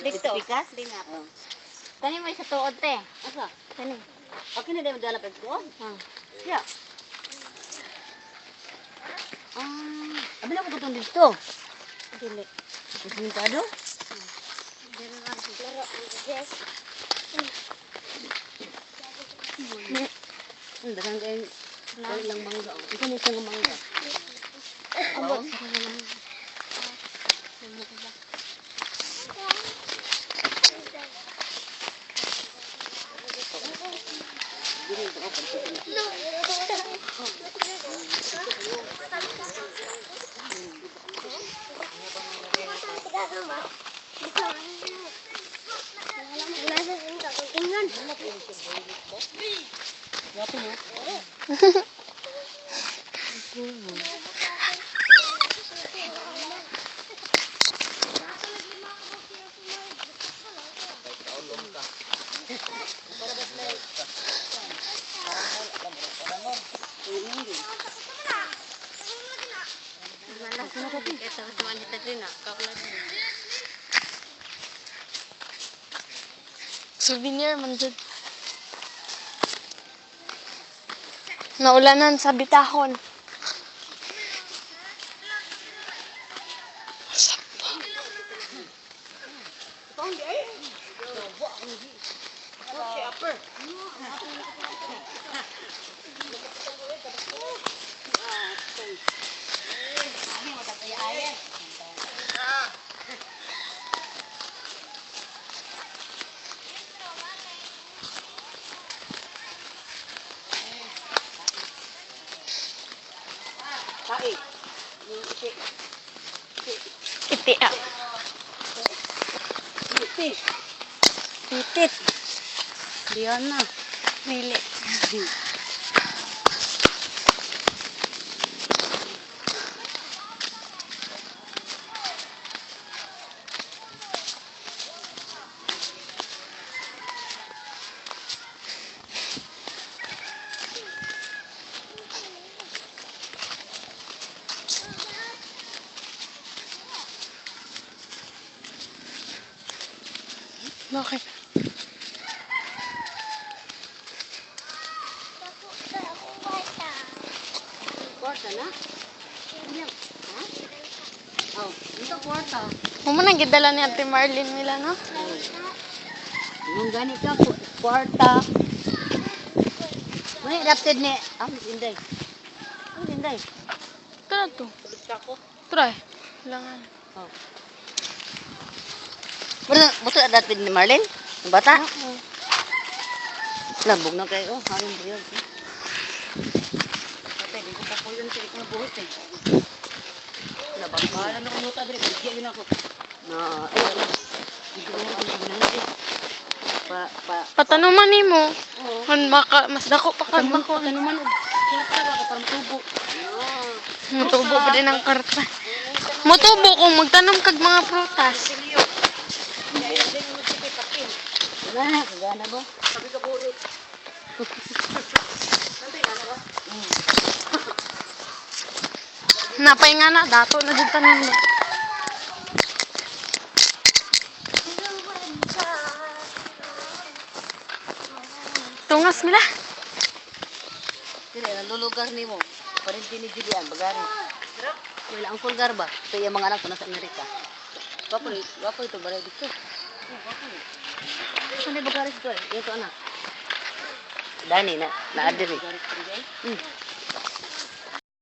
Dito. Pikas? Dinga. Oh. Kani mo sa tuod te. Asa? Kani. Okay na dahil madala pa ko. Ah. Siya. Ah, abi na ko gutong dito. Dili. Simentado? Daghang kay lang mangga. Oh. Ikaw ni isang mangga. Abot. Yato mo. Souvenir man jud. Naulanan sa bitahon. Tae. Iti. Iti ah. Iti. Titit. Diyan na. Dili. Bakit? Kwarta na? Ha? Oh, ito kwarta. Mo man ang gidala ni Ate Marlene nila, no? Nung gani ka, kwarta. May adapted ni. Ah, Miss Inday. Miss Inday. Tara to. Try. Langan. Oh. Buto, buto adapted ni Marlene? Ang bata? Oo. Lambog na kayo. Oh, hangin buyag. Patay, di ko pa po yun. Sige ko nabuhos eh. Nabangkalan ako nuta diri. Bigyan yun ako. Na, ay, ano. Hindi ko na ako eh. Pa, pa, Patanuman nimo. oo. Kun maka mas dako pa kag mako. Patanuman og kinakta ba ka parang tubo. Ah. Mutubo pa din ang karta. Mutubo kung magtanom kag mga prutas. Wala na, kagana ba? Sabi ka burit. Napay nga na dato na jud tanan ba. Tungas nila. Dire, nalulugar nimo. Parinti ni Julian, bagari. Wala ang kulgar ba? Ito yung mga anak ko nasa Amerika. Wapo, wapo ito, balay dito. Saan na bagari ito eh? Ito anak. Dani, na, na adiri.